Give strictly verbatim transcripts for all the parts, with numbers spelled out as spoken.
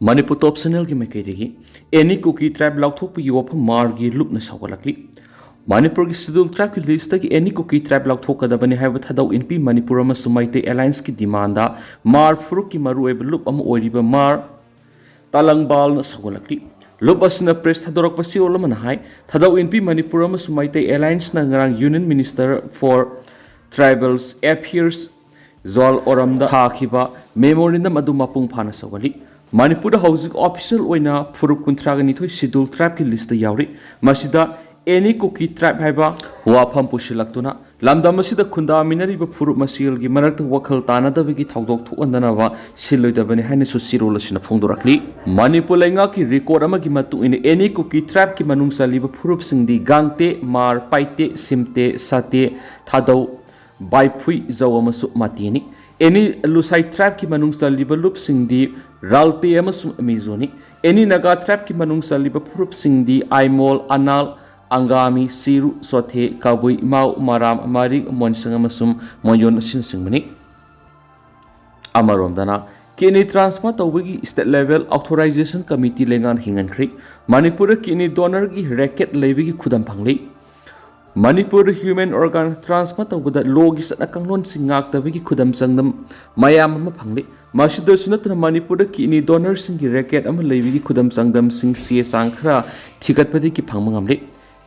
ꯃꯅꯤꯄꯨꯔ ꯇꯣꯞ ꯆꯦꯅꯦꯜꯒꯤ ꯃꯥꯏꯀꯩꯗꯒꯤ ꯑꯦꯅꯤ ꯀꯨꯀꯤ ꯇ꯭ꯔꯥꯏꯕ ꯂꯥꯎꯊꯣꯛꯄꯒꯤ ꯋꯥꯐꯝ ꯃꯥꯔꯒꯤ ꯂꯨꯞꯅ ꯁꯧꯒꯠꯂꯛꯂꯤ꯫ ꯃꯅꯤꯄꯨꯔꯒꯤ ꯁꯦꯗ꯭ꯌꯨꯜ ꯇ꯭ꯔꯥꯏꯕꯀꯤ ꯂꯤꯁꯇꯒꯤ ꯑꯦꯅꯤ ꯀꯨꯀꯤ ꯇ꯭ꯔꯥꯏꯕ ꯂꯥꯎꯊꯣꯛꯀꯗꯕꯅꯤ ꯍꯥꯏꯕ ꯊꯥꯗꯧ ꯏꯟꯄꯤ ꯃꯅꯤꯄꯨꯔ ꯑꯃꯁꯨꯡ ꯃꯩꯇꯩ ꯑꯦꯂꯥꯏꯟꯁꯀꯤ ꯗꯤꯃꯥꯟꯗ ꯃꯥꯔ ꯐꯨꯔꯨꯞꯀꯤ ꯃꯔꯨꯑꯣꯏꯕ ꯂꯨꯞ ꯑꯃ ꯑꯣꯏꯔꯤꯕ ꯃꯥꯔ ꯇꯥꯂꯪꯕꯥꯜꯅ ꯁꯧꯒꯠꯂꯛꯂꯤ꯫ ꯂꯨꯞ ꯑꯁꯤꯅ ꯄ꯭ꯔꯦꯁ ꯊꯥꯗꯣꯔꯛꯄ ꯆꯦꯔꯣꯜ ꯑꯃꯅ ꯍꯥꯏ, ꯊꯥꯗꯧ ꯏꯟꯄꯤ ꯃꯅꯤꯄꯨꯔ ꯑꯃꯁꯨꯡ ꯃꯩꯇꯩ ꯑꯦꯂꯥꯏꯟꯁꯅ ꯉꯔꯥꯡ union minister for tribals affairs Jual ꯑꯣꯔꯝꯗ ꯊꯥꯈꯤꯕ ꯃꯦꯃꯣꯔꯦꯟꯗꯝ ꯑꯗꯨ ꯃꯄꯨꯡ ꯐꯥꯅ ꯁꯧꯒꯠꯂꯤ꯫ ꯃꯅꯤꯄꯨꯔꯗ ꯍꯧꯖꯤꯛ ꯑꯣꯐꯤꯁꯤꯌꯦꯜ ꯑꯣꯏꯅ ꯐꯨꯔꯨꯞ ꯀꯨꯟꯊ꯭ꯔꯥꯒ ꯅꯤꯊꯣꯏ ꯁꯦꯗ꯭ꯌꯨꯜ ꯇ꯭ꯔꯥꯏꯕꯀꯤ ꯂꯤꯁꯇ ꯌꯥꯎꯔꯤ꯫ ꯃꯁꯤꯗ ꯑꯦꯅꯤ ꯀꯨꯀꯤ ꯇ꯭ꯔꯥꯏꯕ ꯍꯥꯏꯕ ꯋꯥꯐꯝ ꯄꯨꯁꯤꯜꯂꯛꯇꯨꯅ ꯂꯝꯗꯝ ꯑꯁꯤꯗ ꯈꯨꯟꯗꯥꯃꯤꯟꯅꯔꯤꯕ ꯐꯨꯔꯨꯞ ꯃꯁꯦꯜꯒꯤ ꯃꯔꯛꯇ ꯋꯥꯈꯜ ꯇꯥꯅꯗꯕꯒꯤ ꯊꯧꯗꯣꯛ ꯊꯣꯛꯍꯟꯗꯅꯕ ꯁꯤꯜꯂꯣꯏꯗꯕꯅꯤ ꯍꯥꯏꯅꯁꯨ ꯆꯦꯔꯣꯜ ꯑꯁꯤꯅ ꯐꯣꯡꯗꯣꯔꯛꯂꯤ꯫ ꯃꯅꯤꯄꯨꯔ ꯂꯩꯉꯥꯛꯀꯤ ꯔꯦꯀꯣꯔꯗ ꯑꯃꯒꯤ ꯃꯇꯨꯡ ꯏꯟꯅ ꯑꯦꯅꯤ ꯀꯨꯀꯤ ꯇ꯭ꯔꯥꯏꯕꯀꯤ ꯃꯅꯨꯡ ꯆꯜꯂꯤꯕ ꯐꯨꯔꯨꯞꯁꯤꯡꯗꯤ ꯒꯥꯡꯇꯦ, ꯃꯥꯔ, ꯄꯥꯏꯇꯦ, ꯁꯤꯝꯇꯦ, ꯁꯥꯇꯦ, ꯊꯥꯗꯧ, ꯕꯥꯏꯐꯨꯏ, ꯖꯧ ꯑꯃꯁꯨꯡ ꯃꯥꯇꯦꯅꯤ꯫ ꯑꯦꯅꯤ ꯂꯨꯁꯥꯏ ꯇ꯭ꯔꯥꯏꯕꯀꯤ ꯃꯅꯨꯡ ꯆꯜꯂꯤꯕ ꯂꯨꯞꯁꯤꯡꯗꯤ ꯔꯥꯜꯇꯦ ꯑꯃꯁꯨꯡ ꯃꯤꯖꯣꯅꯤ꯫ ꯑꯦꯅꯤ ꯅꯥꯒꯥ ꯇ꯭ꯔꯥꯏꯕꯀꯤ ꯃꯅꯨꯡ ꯆꯜꯂꯤꯕ ꯐꯨꯔꯨꯞꯁꯤꯡꯗꯤ ꯑꯥꯏꯃꯣꯜ, ꯑꯅꯥꯜ, ꯑꯪꯒꯥꯃꯤ, ꯁꯤꯔꯨ, ꯆꯣꯊꯦ, ꯀꯕꯨꯏ, ꯃꯥꯎ, ꯃꯔꯥꯝ, ꯃꯔꯤꯡ, ꯃꯣꯟꯁꯪ ꯑꯃꯁꯨꯡ ꯃꯣꯟꯌꯣꯟ ꯑꯁꯤꯅꯆꯤꯡꯕꯅꯤ꯫ ꯑꯃꯔꯣꯝꯗꯅ, ꯀꯤꯗꯅꯤ ꯇ꯭ꯔꯥꯟꯁꯄ꯭ꯂꯥꯟ ꯇꯧꯕꯒꯤ ꯁ꯭ꯇꯦꯠ ꯂꯦꯚꯦꯜ ꯑꯣꯊꯣꯔꯥꯏꯖꯦꯁꯟ ꯀꯃꯤꯇꯤ ꯂꯩꯉꯥꯛꯅ ꯍꯤꯡꯍꯟꯈ꯭ꯔꯤ꯫ ꯃꯅꯤꯄꯨꯔꯗ ꯀꯤꯗꯅꯤ ꯗꯣꯅꯔꯒꯤ ꯔꯦꯀꯦꯠ ꯂꯩꯕꯒꯤ ꯈꯨꯗꯝ ꯐꯪꯂꯤ꯫ ꯃꯅꯤꯄꯨꯔꯗ ꯍ꯭ꯌꯨꯃꯦꯟ ꯑꯣꯔꯒꯥꯟ ꯇ꯭ꯔꯥꯟꯁꯄ꯭ꯂꯥꯟ ꯇꯧꯕꯗ ꯂꯣꯒꯤ ꯆꯠꯅ ꯀꯥꯡꯂꯣꯟꯁꯤꯡ ꯉꯥꯛꯇꯕꯒꯤ ꯈꯨꯗꯝ ꯆꯥꯡꯗꯝ ꯃꯌꯥꯝ ꯑꯃ ꯐꯪꯂꯤ꯫ ꯃꯁꯤꯗꯁꯨ ꯅꯠꯇꯅ ꯃꯅꯤꯄꯨꯔꯗ ꯀꯤꯗꯅꯤ ꯗꯣꯅꯔꯁꯤꯡꯒꯤ ꯔꯦꯀꯦꯠ ꯑꯃ ꯂꯩꯕꯒꯤ ꯈꯨꯗꯝ ꯆꯥꯡꯗꯝꯁꯤꯡ ꯆꯦ ꯆꯥꯡ ꯈꯔ ꯊꯤꯒꯠꯄꯗꯒꯤ ꯐꯪꯕ ꯉꯝꯂꯤ꯫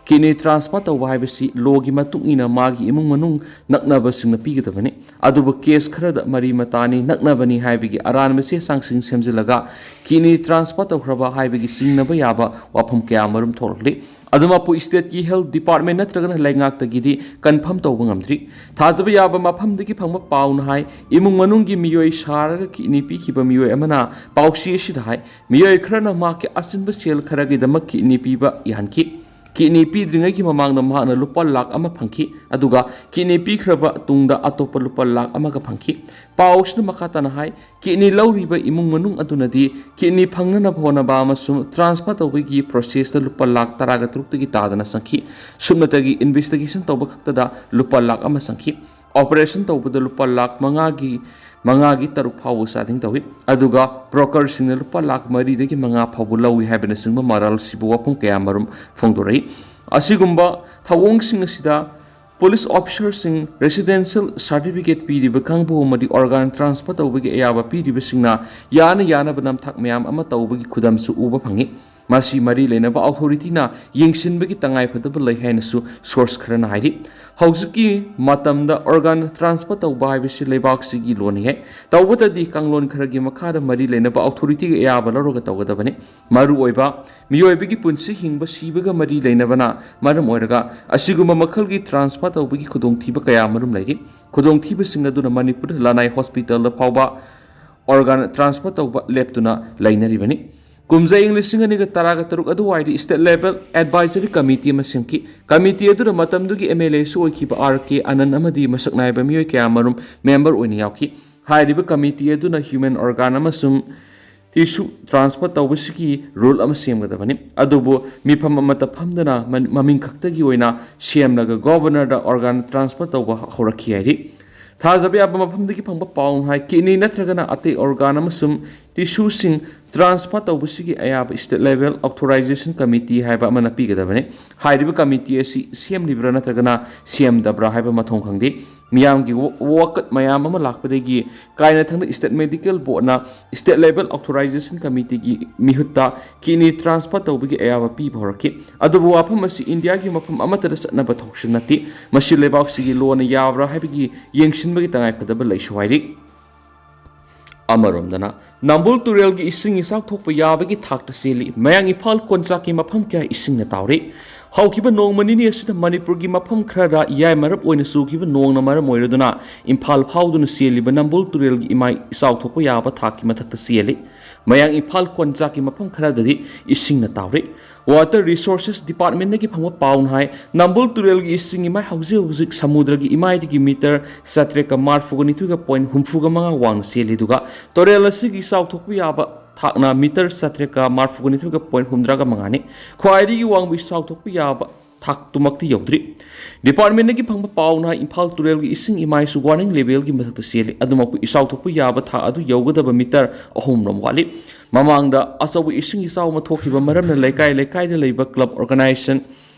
ꯀꯤꯗꯅꯤ ꯇ꯭ꯔꯥꯟꯁꯄ꯭ꯂꯥꯟ ꯇꯧꯕ ꯍꯥꯏꯕꯁꯤ ꯂꯣꯒꯤ ꯃꯇꯨꯡ ꯏꯟꯅ ꯃꯥꯒꯤ ꯏꯃꯨꯡ ꯃꯅꯨꯡ ꯅꯛꯅꯕꯁꯤꯡꯅ ꯄꯤꯒꯗꯕꯅꯤ꯫ ꯑꯗꯨꯕꯨ ꯀꯦꯁ ꯈꯔꯗ ꯃꯔꯤ ꯃꯇꯥꯅꯤ, ꯅꯛꯅꯕꯅꯤ ꯍꯥꯏꯕꯒꯤ ꯑꯔꯥꯟꯕ ꯆꯦ ꯆꯥꯡꯁꯤꯡ ꯁꯦꯝꯖꯤꯜꯂꯒ ꯀꯤꯗꯅꯤ ꯇ꯭ꯔꯥꯟꯁꯄ꯭ꯂꯥꯟ ꯇꯧꯈ꯭ꯔꯕ ꯍꯥꯏꯕꯒꯤ ꯆꯤꯡꯅꯕ ꯌꯥꯕ ꯋꯥꯐꯝ ꯀꯌꯥ ꯃꯔꯨꯝ ꯊꯣꯛꯂꯛꯂꯤ꯫ ꯑꯗꯨꯃꯛꯄꯨ ꯁ꯭ꯇꯦꯠꯀꯤ ꯍꯦꯜꯊ ꯗꯤꯄꯥꯔꯠꯃꯦꯟ ꯅꯠꯇ꯭ꯔꯒꯅ ꯂꯩꯉꯥꯛꯇꯒꯤꯗꯤ ꯀꯟꯐꯥꯔꯝ ꯇꯧꯕ ꯉꯝꯗ꯭ꯔꯤ꯫ ꯊꯥꯖꯕ ꯌꯥꯕ ꯃꯐꯝꯗꯒꯤ ꯐꯪꯕ ꯄꯥꯎꯅ ꯍꯥꯏ, ꯏꯃꯨꯡ ꯃꯅꯨꯡꯒꯤ ꯃꯤꯑꯣꯏ ꯁꯥꯔꯒ ꯀꯤꯗꯅꯤ ꯄꯤꯈꯤꯕ ꯃꯤꯑꯣꯏ ꯑꯃꯅ ꯄꯥꯎꯆꯦ ꯑꯁꯤꯗ ꯍꯥꯏ, ꯃꯤꯑꯣꯏ ꯈꯔꯅ ꯃꯍꯥꯛꯀꯤ ꯑꯆꯤꯟꯕ ꯁꯦꯜ ꯈꯔꯒꯤꯗꯃꯛ ꯀꯤꯗꯅꯤ ꯄꯤꯕ ꯌꯥꯍꯟꯈꯤ꯫ ꯀꯤꯗꯅꯤ ꯄꯤꯗ꯭ꯔꯤꯉꯩꯒꯤ ꯃꯃꯥꯡꯗ ꯃꯍꯥꯛꯅ ꯂꯨꯄꯥ ꯂꯥꯈ ꯑꯃ ꯐꯪꯈꯤ, ꯑꯗꯨꯒ ꯀꯤꯗꯅꯤ ꯄꯤꯈ꯭ꯔꯕ ꯇꯨꯡꯗ ꯑꯇꯣꯞꯄ ꯂꯨꯄꯥ ꯂꯥꯈ ꯑꯃꯒ ꯐꯪꯈꯤ꯫ ꯄꯥꯎ ꯑꯁꯤꯅ ꯃꯈꯥ ꯇꯥꯅ ꯍꯥꯏ, ꯀꯤꯗꯅꯤ ꯂꯧꯔꯤꯕ ꯏꯃꯨꯡ ꯃꯅꯨꯡ ꯑꯗꯨꯅꯗꯤ ꯀꯤꯗꯅꯤ ꯐꯪꯅꯅꯕ ꯍꯣꯠꯅꯕ ꯑꯃꯁꯨꯡ ꯇ꯭ꯔꯥꯟꯁꯐꯔ ꯇꯧꯕꯒꯤ ꯄ꯭ꯔꯣꯁꯦꯁꯇ ꯂꯨꯄꯥ ꯂꯥꯈ ꯇꯔꯥꯒ ꯇꯔꯨꯛꯇꯒꯤ ꯇꯥꯗꯅ ꯆꯪꯈꯤ꯫ ꯁꯨꯞꯅꯇꯒꯤ ꯏꯟꯚꯦꯁꯇꯤꯒꯦꯁꯟ ꯇꯧꯕ ꯈꯛꯇꯗ ꯂꯨꯄꯥ ꯂꯥꯈ ꯑꯃ ꯆꯪꯈꯤ꯫ ꯑꯣꯄꯔꯦꯁꯟ ꯇꯧꯕꯗ ꯂꯨꯄꯥ ꯂꯥꯈ ꯃꯉꯥꯒꯤ ꯃꯉꯥꯒꯤ ꯇꯔꯨꯛ ꯐꯥꯎꯕ ꯆꯥꯗꯤꯡ ꯇꯧꯏ꯫ ꯑꯗꯨꯒ brokerꯁꯤꯡꯅ ꯂꯨꯄꯥ ꯂꯥꯈ ꯃꯔꯤꯗꯒꯤ ꯃꯉꯥ ꯐꯥꯎꯕ ꯂꯧꯏ ꯍꯥꯏꯕꯅꯆꯤꯡꯕ ꯃꯔꯥꯜꯁꯤꯕꯨ ꯋꯥꯐꯝ ꯀꯌꯥ ꯃꯔꯨꯝ ꯐꯣꯡꯗꯣꯔꯛꯏ꯫ ꯑꯁꯤꯒꯨꯝꯕ ꯊꯧꯑꯣꯡꯁꯤꯡ ꯑꯁꯤꯗ police officerꯁꯤꯡ, residential certificate ꯄꯤꯔꯤꯕ ꯀꯥꯡꯕꯨ ꯑꯃꯗꯤ organ transfer ꯇꯧꯕꯒꯤ ꯑꯌꯥꯕ ꯄꯤꯔꯤꯕꯁꯤꯡꯅ ꯌꯥꯅ ꯌꯥꯅꯕ ꯅꯝꯊꯥꯛ ꯃꯌꯥꯝ ꯑꯃ ꯇꯧꯕꯒꯤ ꯈꯨꯗꯝꯁꯨ ꯎꯕ ꯐꯪꯏ꯫ ꯃꯁꯤ ꯃꯔꯤ ꯂꯩꯅꯕ authorityꯅ ꯌꯦꯡꯁꯤꯟꯕꯒꯤ ꯇꯉꯥꯏꯐꯗꯕ ꯂꯩ ꯍꯥꯏꯅꯁꯨ source ꯈꯔꯅ ꯍꯥꯏꯔꯤ꯫ ꯍꯧꯖꯤꯛꯀꯤ ꯃꯇꯝꯗ organ transfer ꯇꯧꯕ ꯍꯥꯏꯕꯁꯤ ꯂꯩꯕꯥꯛꯁꯤꯒꯤ ꯂꯣꯟꯅꯤ ꯍꯦ꯫ ꯇꯧꯕꯇꯗꯤ ꯀꯥꯡꯂꯣꯟ ꯈꯔꯒꯤ ꯃꯈꯥꯗ ꯃꯔꯤ ꯂꯩꯅꯕ authorityꯒꯤ ꯑꯌꯥꯕ ꯂꯧꯔꯒ ꯇꯧꯒꯗꯕꯅꯤ꯫ ꯃꯔꯨꯑꯣꯏꯕ ꯃꯤꯑꯣꯏꯕꯒꯤ ꯄꯨꯟꯁꯤ ꯍꯤꯡꯕ ꯁꯤꯕꯒ ꯃꯔꯤ ꯂꯩꯅꯕꯅ ꯃꯔꯝ ꯑꯣꯏꯔꯒ ꯑꯁꯤꯒꯨꯝꯕ ꯃꯈꯜꯒꯤ transfer ꯇꯧꯕꯒꯤ ꯈꯨꯗꯣꯡꯊꯤꯕ ꯀꯌꯥ ꯃꯔꯨꯝ ꯂꯩꯔꯤ꯫ ꯈꯨꯗꯣꯡꯊꯤꯕꯁꯤꯡ ꯑꯗꯨꯅ ꯃꯅꯤꯄꯨꯔ ꯂꯅꯥꯏ hospitalꯗ ꯐꯥꯎꯕ organ transfer ꯇꯧꯕ ꯂꯦꯞꯇꯨꯅ ꯂꯩꯅꯔꯤꯕꯅꯤ꯫ ꯀꯨꯝꯖꯥ ꯏꯪ ꯂꯤꯁꯤꯡ ꯑꯅꯤꯒ ꯇꯔꯥꯒ ꯇꯔꯨꯛ ꯑꯗꯨꯋꯥꯏꯗ state level advisory committee ꯑꯃ ꯁꯦꯝꯈꯤ꯫ Committee ꯑꯗꯨꯅ ꯃꯇꯝꯗꯨꯒꯤ MLAꯁꯨ ꯑꯣꯏꯈꯤꯕ R K Anand ꯑꯃꯗꯤ ꯃꯁꯛ ꯅꯥꯏꯕ ꯃꯤꯑꯣꯏ ꯀꯌꯥ ꯃꯔꯨꯝ member ꯑꯣꯏꯅ ꯌꯥꯎꯈꯤ꯫ ꯍꯥꯏꯔꯤꯕ committee ꯑꯗꯨꯅ human organ ꯑꯃꯁꯨꯡ tissue transfer ꯇꯧꯕꯁꯤꯒꯤ rule ꯑꯃ ꯁꯦꯝꯒꯗꯕꯅꯤ꯫ ꯑꯗꯨꯕꯨ ꯃꯤꯐꯝ ꯑꯃꯠꯇ ꯐꯝꯗꯅ ꯃ-, ꯃꯃꯤꯡ ꯈꯛꯇꯒꯤ ꯑꯣꯏꯅ ꯁꯦꯝꯂꯒ governorꯗ organ transfer ꯇꯧꯕ ꯍꯧꯔꯛꯈꯤ ꯍꯥꯏꯔꯤ꯫ ꯊꯥꯖꯕ ꯌꯥꯕ ꯃꯐꯝꯗꯒꯤ ꯐꯪꯕ ꯄꯥꯎꯅ ꯍꯥꯏ, kidney ꯅꯠꯇ꯭ꯔꯒꯅ ꯑꯇꯩ organ ꯑꯃꯁꯨꯡ tissueꯁꯤꯡ transfer ꯇꯧꯕꯁꯤꯒꯤ ꯑꯌꯥꯕ state level authorization committee ꯍꯥꯏꯕ ꯑꯃꯅ ꯄꯤꯒꯗꯕꯅꯤ꯫ ꯍꯥꯏꯔꯤꯕ committee ꯑꯁꯤ ꯁꯦꯝꯂꯤꯕ꯭ꯔꯥ ꯅꯠꯇ꯭ꯔꯒꯅ ꯁꯦꯝꯗꯕ꯭ꯔꯥ ꯍꯥꯏꯕ ꯃꯊꯣꯡ ꯈꯪꯗꯦ꯫ ꯃꯤꯌꯥꯝꯒꯤ ꯋꯥ-, ꯋꯥꯀꯠ ꯃꯌꯥꯝ ꯑꯃ ꯂꯥꯛꯄꯗꯒꯤ ꯀꯥꯏꯅꯊꯪꯗ state medical boardꯅ state level authorization committeeꯒꯤ ꯃꯤꯍꯨꯠꯇ kidney transfer ꯇꯧꯕꯒꯤ ꯑꯌꯥꯕ ꯄꯤꯕ ꯍꯧꯔꯛꯈꯤ꯫ ꯑꯗꯨꯕꯨ ꯋꯥꯐꯝ ꯑꯁꯤ ꯏꯟꯗꯤꯌꯥꯒꯤ ꯃꯐꯝ ꯑꯃꯠꯇꯗ ꯆꯠꯅꯕ ꯊꯧꯁꯤꯜ ꯅꯠꯇꯦ꯫ ꯃꯁꯤ ꯂꯩꯕꯥꯛꯁꯤꯒꯤ ꯂꯣꯟꯅ ꯌꯥꯕ꯭ꯔꯥ ꯍꯥꯏꯕꯒꯤ ꯌꯦꯡꯁꯤꯟꯕꯒꯤ ꯇꯉꯥꯏꯐꯗꯕ ꯂꯩꯁꯨ ꯍꯥꯏꯔꯤ꯫ ꯑꯃꯔꯣꯝꯗꯅ, ꯅꯝꯕꯨꯜ ꯇꯨꯔꯦꯜꯒꯤ ꯏꯁꯤꯡ ꯏꯆꯥꯎ ꯊꯣꯛꯄ ꯌꯥꯕꯒꯤ ꯊꯥꯛꯇ ꯆꯦꯜꯂꯤ꯫ ꯃꯌꯥꯡ ꯏꯝꯐꯥꯜ ꯀꯣꯟꯆꯥꯛꯀꯤ ꯃꯐꯝ ꯀꯌꯥ ꯏꯁꯤꯡꯅ ꯇꯥꯎꯔꯦ꯫ ꯍꯧꯈꯤꯕ ꯅꯣꯡꯃ ꯅꯤꯅꯤ ꯑꯁꯤꯗ ꯃꯅꯤꯄꯨꯔꯒꯤ ꯃꯐꯝ ꯈꯔꯗ ꯌꯥꯏ ꯃꯔꯞ ꯑꯣꯏꯅ ꯆꯨꯈꯤꯕ ꯅꯣꯡꯅ ꯃꯔꯝ ꯑꯣꯏꯔꯗꯨꯅ ꯏꯝꯐꯥꯜ ꯐꯥꯎꯗꯨꯅ ꯆꯦꯜꯂꯤꯕ ꯅꯝꯕꯨꯜ ꯇꯨꯔꯦꯜꯒꯤ ꯏꯃꯥꯏ ꯏꯆꯥꯎ ꯊꯣꯛꯄ ꯌꯥꯕ ꯊꯥꯛꯀꯤ ꯃꯊꯛꯇ ꯆꯦꯜꯂꯤ꯫ ꯃꯌꯥꯡ ꯏꯝꯐꯥꯜ ꯀꯣꯟꯆꯥꯛꯀꯤ ꯃꯐꯝ ꯈꯔꯗꯗꯤ ꯏꯁꯤꯡꯅ ꯇꯥꯎꯔꯦ꯫ Water Resources Departmentꯗꯒꯤ ꯐꯪꯕ ꯄꯥꯎꯅ ꯍꯥꯏ, ꯅꯝꯕꯨꯜ ꯇꯨꯔꯦꯜꯒꯤ ꯏꯁꯤꯡ ꯏꯃꯥꯏ ꯍꯧꯖꯤꯛ ꯍꯧꯖꯤꯛ ꯁꯃꯨꯗ꯭ꯔꯒꯤ ꯏꯃꯥꯏꯗꯒꯤ ꯃꯤꯇꯔ ꯆꯥꯇ꯭ꯔꯦꯠꯀ ꯃꯔꯐꯨꯒ ꯅꯤꯊꯣꯏꯒ point ꯍꯨꯝꯐꯨꯒ ꯃꯉꯥ ꯋꯥꯡꯅ ꯆꯦꯜꯂꯤ, ꯑꯗꯨꯒ ꯇꯨꯔꯦꯜ ꯑꯁꯤꯒꯤ ꯏꯆꯥꯎ ꯊꯣꯛꯄ ꯌꯥꯕ ꯊꯥꯛꯅ ꯃꯤꯇꯔ ꯆꯥꯇ꯭ꯔꯦꯠꯀ ꯃꯔꯐꯨꯒ ꯅꯤꯊꯣꯏꯒ point ꯍꯨꯝꯗ꯭ꯔꯥꯒ ꯃꯉꯥꯅꯤ꯫ ꯈ꯭ꯋꯥꯏꯗꯒꯤ ꯋꯥꯡꯕ ꯏꯆꯥꯎ ꯊꯣꯛꯄ ꯌꯥꯕ ꯊꯥꯛꯇꯨꯃꯛꯇꯤ ꯌꯧꯗ꯭ꯔꯤ꯫ ꯗꯤꯄꯥꯔꯠꯃꯦꯟꯗꯒꯤ ꯐꯪꯕ ꯄꯥꯎꯅ ꯏꯝꯐꯥꯜ ꯇꯨꯔꯦꯜꯒꯤ ꯏꯁꯤꯡ ꯏꯃꯥꯏꯁꯨ ꯋꯥꯔꯅꯤꯡ ꯂꯦꯚꯦꯜꯒꯤ ꯃꯊꯛꯇ ꯆꯦꯜꯂꯤ꯫ ꯑꯗꯨꯃꯛꯄꯨ ꯏꯆꯥꯎ ꯊꯣꯛꯄ ꯌꯥꯕ ꯊꯥꯛ ꯑꯗꯨ ꯌꯧꯒꯗꯕ ꯃꯤꯇꯔ ꯑꯍꯨꯝ ꯔꯣꯝ ꯋꯥꯠꯂꯤ꯫ ꯃꯃꯥꯡꯗ ꯑꯆꯧꯕ ꯏꯁꯤꯡ ꯏꯆꯥꯎ ꯑꯃ ꯊꯣꯛꯈꯤꯕ ꯃꯔꯝꯅ ꯂꯩꯀꯥꯏ ꯂꯩꯀꯥꯏꯗ ꯂꯩꯕ ꯀ꯭ꯂꯕ ꯑꯣꯔꯒꯅꯥꯏꯖꯦꯁꯟ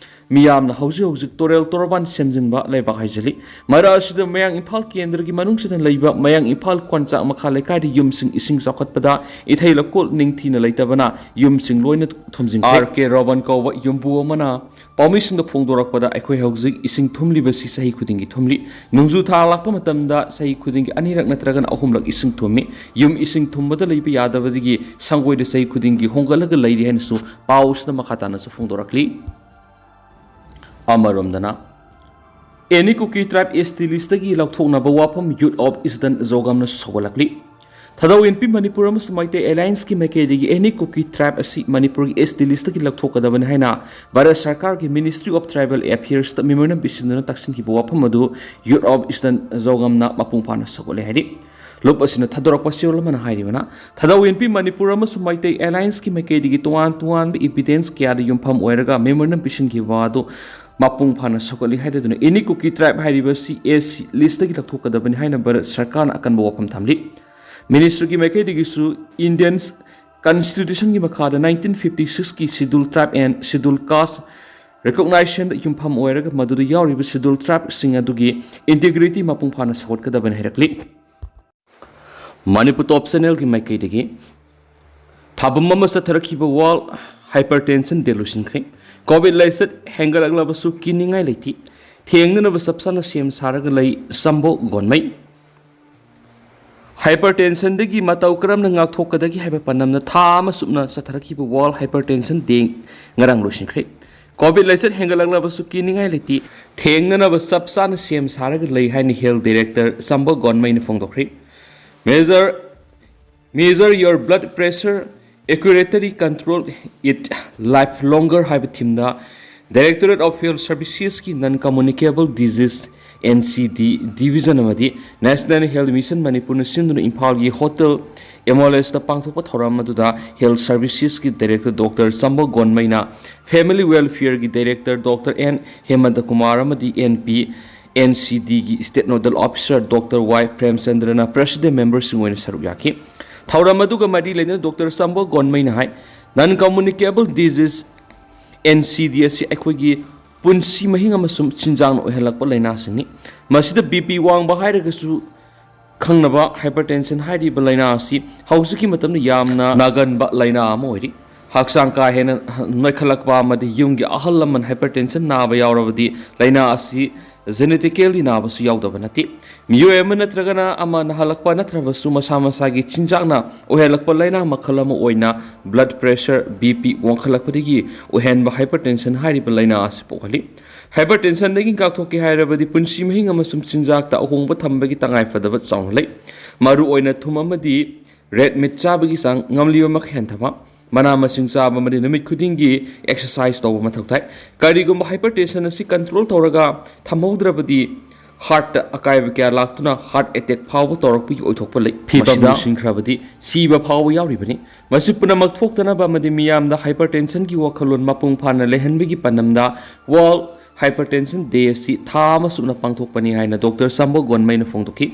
ꯃꯤꯌꯥꯝꯅ ꯍꯧꯖꯤꯛ ꯍꯧꯖꯤꯛ ꯇꯨꯔꯦꯜ ꯇꯣꯔꯕꯥꯟ ꯁꯦꯝꯖꯤꯟꯕ ꯂꯩꯕꯥꯛ ꯍꯥꯏꯖꯤꯜꯂꯤ꯫ ꯃꯔꯛ ꯑꯁꯤꯗ ꯃꯌꯥꯡ ꯏꯝꯐꯥꯜ ꯀꯦꯟꯗ꯭ꯔꯒꯤ ꯃꯅꯨꯡꯁꯤꯗ ꯂꯩꯕ ꯃꯌꯥꯡ ꯏꯝꯐꯥꯜ ꯀꯣꯟꯆꯥꯛ ꯃꯈꯥ ꯂꯩꯀꯥꯏꯗ ꯌꯨꯝꯁꯤꯡ ꯏꯁꯤꯡ ꯆꯥꯎꯈꯠꯄꯗ ꯏꯊꯩ ꯂꯧꯈꯣꯜ ꯅꯤꯡꯊꯤꯅ ꯂꯩꯇꯕꯅ ꯌꯨꯝꯁꯤꯡ ꯂꯣꯏꯅ ꯊꯨꯝꯖꯤꯟꯈ꯭ꯔꯦ꯫ ꯑꯥꯔ ꯀꯦ ꯔꯣꯕꯟ ꯀꯧꯕ ꯌꯨꯝꯕꯨ ꯑꯃꯅ ꯄꯥꯎꯃꯤꯁꯤꯡꯗ ꯐꯣꯡꯗꯣꯔꯛꯄꯗ, ꯑꯩꯈꯣꯏ ꯍꯧꯖꯤꯛ ꯏꯁꯤꯡ ꯊꯨꯝꯂꯤꯕꯁꯤ ꯆꯍꯤ ꯈꯨꯗꯤꯡꯒꯤ ꯊꯨꯝꯂꯤ꯫ ꯅꯣꯡꯖꯨ ꯊꯥ ꯂꯥꯛꯄ ꯃꯇꯝꯗ ꯆꯍꯤ ꯈꯨꯗꯤꯡꯒꯤ ꯑꯅꯤꯔꯛ ꯅꯠꯇ꯭ꯔꯒꯅ ꯑꯍꯨꯝꯂꯛ ꯏꯁꯤꯡ ꯊꯨꯝꯃꯤ꯫ ꯌꯨꯝ ꯏꯁꯤꯡ ꯊꯨꯝꯕꯗ ꯂꯩꯕ ꯌꯥꯗꯕꯗꯒꯤ ꯁꯪꯒꯣꯏꯗ ꯆꯍꯤ ꯈꯨꯗꯤꯡꯒꯤ ꯍꯣꯡꯒꯠꯂꯒ ꯂꯩꯔꯤ ꯍꯥꯏꯅꯁꯨ ꯄꯥꯎꯁꯤꯗ ꯃꯈꯥ ꯇꯥꯅꯁꯨ ꯐꯣꯡꯗꯣꯔꯛꯂꯤ꯫ ꯑꯃꯔꯣꯝꯗꯅ, ꯑꯦꯅꯤ ꯀꯨꯀꯤ ꯇ꯭ꯔꯥꯏꯕ ꯑꯦꯁ ꯇꯤ ꯂꯤꯁꯇꯒꯤ ꯂꯧꯊꯣꯛꯅꯕ ꯋꯥꯐꯝ ꯌꯨꯠ ꯑꯣꯐ ꯏꯁꯇꯔꯟ ꯖꯣꯒꯝꯅ ꯁꯧꯒꯠꯂꯛꯂꯤ꯫ ꯊꯥꯗꯧ ꯏꯟꯄꯤ ꯃꯅꯤꯄꯨꯔ ꯑꯃꯁꯨꯡ ꯃꯩꯇꯩ ꯑꯦꯂꯥꯏꯟꯁꯀꯤ ꯃꯥꯏꯀꯩꯗꯒꯤ ꯑꯦꯅꯤ ꯀꯨꯀꯤ ꯇ꯭ꯔꯥꯏꯕ ꯑꯁꯤ ꯃꯅꯤꯄꯨꯔꯒꯤ ꯑꯦꯁ ꯇꯤ ꯂꯤꯁꯇꯒꯤ ꯂꯧꯊꯣꯛꯀꯗꯕꯅꯤ ꯍꯥꯏꯅ ꯚꯥꯔꯠ ꯁꯔꯀꯥꯔꯒꯤ ꯃꯤꯅꯤꯁꯇ꯭ꯔꯤ ꯑꯣꯐ ꯇ꯭ꯔꯥꯏꯕꯦꯜ ꯑꯦꯐꯤꯌꯔꯁꯇ ꯃꯦꯃꯣꯔꯦꯟꯗꯝ ꯄꯤꯁꯤꯟꯗꯨꯅ ꯇꯛꯁꯤꯟꯈꯤꯕ ꯋꯥꯐꯝ ꯑꯗꯨ ꯌꯨꯠ ꯑꯣꯐ ꯏꯁꯇꯔꯟ ꯖꯣꯒꯝꯅ ꯃꯄꯨꯡ ꯐꯥꯅ ꯁꯧꯒꯠꯂꯦ ꯍꯥꯏꯔꯤ꯫ ꯂꯨꯞ ꯑꯁꯤꯅ ꯊꯥꯗꯣꯔꯛꯄ ꯆꯦꯔꯣꯜ ꯑꯃꯅ ꯍꯥꯏꯔꯤꯕꯅ, ꯊꯥꯗꯧ ꯏꯟꯄꯤ ꯃꯅꯤꯄꯨꯔ ꯑꯃꯁꯨꯡ ꯃꯩꯇꯩ ꯑꯦꯂꯥꯏꯟꯁꯀꯤ ꯃꯥꯏꯀꯩꯗꯒꯤ ꯇꯣꯉꯥꯟ ꯇꯣꯉꯥꯟꯕ ꯏꯚꯤꯗꯦꯟꯁ ꯀꯌꯥꯗ ꯌꯨꯝꯐꯝ ꯑꯣꯏꯔꯒ ꯃꯦꯃꯣꯔꯦꯟꯗꯝ ꯄꯤꯁꯤꯟꯈꯤꯕ ꯑꯗꯨ ꯃꯄꯨꯡ ꯐꯥꯅ ꯁꯧꯒꯠꯂꯤ ꯍꯥꯏꯗꯨꯅ ꯑꯦꯅꯤ ꯀꯨꯀꯤ ꯇ꯭ꯔꯥꯏꯕ ꯍꯥꯏꯔꯤꯕ ꯑꯁꯤ ꯑꯦꯁ ꯁꯤ ꯂꯤꯁꯇꯒꯤ ꯂꯧꯊꯣꯛꯀꯗꯕꯅꯤ ꯍꯥꯏꯅ ꯚꯥꯔꯠ ꯁꯔꯀꯥꯔꯅ ꯑꯀꯟꯕ ꯋꯥꯐꯝ ꯊꯝꯂꯤ꯫ ꯃꯤꯅꯤꯁꯇ꯭ꯔꯤꯒꯤ ꯃꯥꯏꯀꯩꯗꯒꯤꯁꯨ ꯏꯟꯗꯤꯌꯟ ꯀꯟꯁꯇꯤꯇ꯭ꯌꯨꯁꯟꯒꯤ ꯃꯈꯥꯗ ꯅꯥꯏꯟꯇꯤꯟ ꯐꯤꯐꯇꯤ ꯁꯤꯛꯁꯀꯤ ꯁꯤꯗꯨꯜ ꯇ꯭ꯔꯥꯏꯕ ꯑꯦꯟ ꯁꯤꯗꯨꯜ ꯀꯥꯁ ꯔꯤꯀꯣꯛꯅꯥꯏꯖꯦꯁꯟꯗ ꯌꯨꯝꯐꯝ ꯑꯣꯏꯔꯒ ꯃꯗꯨꯗ ꯌꯥꯎꯔꯤꯕ ꯁꯤꯗꯨꯜ ꯇ꯭ꯔꯥꯏꯕꯁꯤꯡ ꯑꯗꯨꯒꯤ ꯏꯟꯇꯤꯒ꯭ꯔꯤꯇꯤ ꯃꯄꯨꯡ ꯐꯥꯅ ꯁꯧꯒꯠꯀꯗꯕꯅꯤ ꯍꯥꯏꯔꯛꯂꯤ꯫ ꯃꯅꯤꯄꯨꯔ ꯇꯣꯞ ꯆꯦꯅꯦꯜꯒꯤ ꯃꯥꯏꯀꯩꯗꯒꯤ ꯊꯥꯕꯝ ꯑꯃ ꯆꯠꯊꯔꯛꯈꯤꯕ ꯋꯥꯔꯜ ꯍꯥꯏꯄꯔꯇꯦꯟꯁꯟ ꯗꯦ ꯂꯣꯏꯁꯤꯟꯈ꯭ꯔꯦ꯫ ꯀꯣꯚꯤꯗ ꯂꯥꯏꯆꯠ ꯍꯦꯟꯒꯠꯂꯛꯂꯕꯁꯨ ꯀꯤꯅꯤꯡꯉꯥꯏ ꯂꯩꯇꯦ꯫ ꯊꯦꯡꯅꯅꯕ ꯆꯞ ꯆꯥꯅ ꯁꯦꯝ ꯁꯥꯔꯒ ꯂꯩ ꯁꯝꯕꯣ ꯒꯣꯟꯃꯩ꯫ ꯍꯥꯏꯄꯔꯇꯦꯟꯁꯟꯗꯒꯤ ꯃꯇꯧ ꯀꯔꯝꯅ ꯉꯥꯛꯊꯣꯛꯀꯗꯒꯦ ꯍꯥꯏꯕ ꯄꯥꯟꯗꯝꯅ ꯊꯥ ꯑꯃ ꯆꯨꯞꯅ ꯆꯠꯊꯔꯛꯈꯤꯕ ꯋꯥꯔꯜ ꯍꯥꯏꯄꯔꯇꯦꯟꯁꯟ ꯗꯦ ꯉꯔꯥꯡ ꯂꯣꯏꯁꯤꯟꯈ꯭ꯔꯦ꯫ ꯀꯣꯚꯤꯗ ꯂꯥꯏꯆꯠ ꯍꯦꯟꯒꯠꯂꯛꯂꯕꯁꯨ ꯀꯤꯅꯤꯡꯉꯥꯏ ꯂꯩꯇꯦ꯫ ꯊꯦꯡꯅꯅꯕ ꯆꯞ ꯆꯥꯅ ꯁꯦꯝ ꯁꯥꯔꯒ ꯂꯩ ꯍꯥꯏꯅ ꯍꯦꯜꯊ ꯗꯥꯏꯔꯦꯛꯇꯔ ꯁꯝꯕꯣ ꯒꯣꯟꯃꯩꯅ ꯐꯣꯡꯗꯣꯛꯈ꯭ꯔꯦ꯫ Measure, measure your blood pressure, accurately control it, live longer ꯍꯥꯏꯕ ꯊꯤꯝꯗ Directorate of Health Servicesꯀꯤ Non Communicable Disease, N C D, Division ꯑꯃꯗꯤ National Health Mission ꯃꯅꯤꯄꯨꯔꯅ ꯁꯤꯟꯗꯨꯅ ꯏꯝꯐꯥꯜꯒꯤ ꯍꯣꯇꯦꯜ ꯑꯦꯝ ꯑꯣ ꯑꯦꯁꯇ ꯄꯥꯡꯊꯣꯛꯄ ꯊꯧꯔꯝ ꯑꯗꯨꯗ Health Servicesꯀꯤ Director Doctor ꯆꯝꯕ ꯒꯣꯟꯃꯩꯅ, Family Welfareꯒꯤ Director Doctor N ꯍꯦꯃꯟꯇ Kumar ꯑꯃꯗꯤ N P N C Dꯒꯤ State Nodal Officer Doctor Y ꯄ꯭ꯔꯦꯝꯆꯟꯗ꯭ꯔꯅ President memberꯁꯤꯡ ꯑꯣꯏꯅ ꯁꯔꯨꯛ ꯌꯥꯈꯤ꯫ ꯊꯧꯔꯝ ꯑꯗꯨꯒ ꯃꯔꯤ ꯂꯩꯅꯅ Doctor ꯆꯝꯕ ꯒꯣꯟꯃꯩꯅ ꯍꯥꯏ, Non Communicable Disease, N C D ꯑꯁꯤ ꯑꯩꯈꯣꯏꯒꯤ ꯄꯨꯟꯁꯤ ꯃꯍꯤꯡ ꯑꯃꯁꯨꯡ ꯆꯤꯟꯖꯥꯛꯅ ꯑꯣꯏꯍꯜꯂꯛꯄ ꯂꯥꯏꯅꯥꯁꯤꯡꯅꯤ꯫ ꯃꯁꯤꯗ B P ꯋꯥꯡꯕ ꯍꯥꯏꯔꯒꯁꯨ ꯈꯪꯅꯕ hypertension ꯍꯥꯏꯔꯤꯕ ꯂꯥꯏꯅꯥ ꯑꯁꯤ ꯍꯧꯖꯤꯛꯀꯤ ꯃꯇꯝꯗ ꯌꯥꯝꯅ ꯅꯥꯒꯟꯕ ꯂꯥꯏꯅꯥ ꯑꯃ ꯑꯣꯏꯔꯤ꯫ ꯍꯛꯆꯥꯡ ꯀꯥ ꯍꯦꯟꯅ ꯅꯣꯏꯈꯠꯂꯛꯄ ꯑꯃꯗꯤ ꯌꯨꯝꯒꯤ ꯑꯍꯜ ꯂꯃꯟ hypertension ꯅꯥꯕ ꯌꯥꯎꯔꯕꯗꯤ ꯂꯥꯏꯅꯥ ꯑꯁꯤ genetically ꯅꯥꯕꯁꯨ ꯌꯥꯎꯗꯕ ꯅꯠꯇꯦ꯫ ꯃꯤꯑꯣꯏ ꯑꯃ ꯅꯠꯇ꯭ꯔꯒꯅ ꯑꯃ ꯅꯥꯍꯜꯂꯛꯄ ꯅꯠꯇ꯭ꯔꯕꯁꯨ ꯃꯁꯥ ꯃꯁꯥꯒꯤ ꯆꯤꯟꯖꯥꯛꯅ ꯑꯣꯏꯍꯜꯂꯛꯄ ꯂꯥꯏꯅꯥ ꯃꯈꯜ ꯑꯃ ꯑꯣꯏꯅ blood pressure, B P ꯋꯥꯡꯈꯠꯂꯛꯄꯗꯒꯤ ꯑꯣꯏꯍꯟꯕ hypertension ꯍꯥꯏꯔꯤꯕ ꯂꯥꯏꯅꯥ ꯑꯁꯤ ꯄꯣꯛꯍꯜꯂꯤ꯫ Hypertensionꯗꯒꯤ ꯉꯥꯛꯊꯣꯛꯀꯦ ꯍꯥꯏꯔꯕꯗꯤ ꯄꯨꯟꯁꯤ ꯃꯍꯤꯡ ꯑꯃꯁꯨꯡ ꯆꯤꯟꯖꯥꯛꯇ ꯑꯍꯣꯡꯕ ꯊꯝꯕꯒꯤ ꯇꯉꯥꯏꯐꯗꯕ ꯆꯥꯎꯅ ꯂꯩ꯫ ꯃꯔꯨꯑꯣꯏꯅ ꯊꯨꯝ ꯑꯃꯗꯤ red meat ꯆꯥꯕꯒꯤ ꯆꯥꯡ ꯉꯝꯂꯤꯕ ꯃꯈꯩ ꯍꯟꯊꯕ, ꯃꯅꯥ ꯃꯁꯤꯡ ꯆꯥꯕ ꯑꯃꯗꯤ ꯅꯨꯃꯤꯠ ꯈꯨꯗꯤꯡꯒꯤ exercise ꯇꯧꯕ ꯃꯊꯧ ꯇꯥꯏ꯫ ꯀꯔꯤꯒꯨꯝꯕ hypertension ꯑꯁꯤ control ꯇꯧꯔꯒ ꯊꯝꯍꯧꯗ꯭ꯔꯕꯗꯤ heartꯇ ꯑꯀꯥꯏꯕ ꯀꯌꯥ ꯂꯥꯛꯇꯨꯅ heart attack ꯐꯥꯎꯕ ꯇꯧꯔꯛꯄꯒꯤ ꯑꯣꯏꯊꯣꯛꯄ ꯂꯩ꯫ ꯐꯤꯕꯝ ꯃꯁꯤꯗ ꯂꯣꯏꯁꯤꯟꯈ꯭ꯔꯕꯗꯤ ꯁꯤꯕ ꯐꯥꯎꯕ ꯌꯥꯎꯔꯤꯕꯅꯤ꯫ ꯃꯁꯤ ꯄꯨꯝꯅꯃꯛ ꯊꯣꯛꯇꯅꯕ ꯑꯃꯗꯤ ꯃꯤꯌꯥꯝꯗ hypertensionꯒꯤ ꯋꯥꯈꯜꯂꯣꯟ ꯃꯄꯨꯡ ꯐꯥꯅ ꯂꯩꯍꯟꯕꯒꯤ ꯄꯥꯟꯗꯝꯗ World Hypertension Day ꯑꯁꯤ ꯊꯥ ꯑꯃ ꯆꯨꯞꯅ ꯄꯥꯡꯊꯣꯛꯄꯅꯤ ꯍꯥꯏꯅ Doctor ꯆꯝꯕ ꯒꯣꯟꯃꯩꯅ ꯐꯣꯡꯗꯣꯛꯈꯤ꯫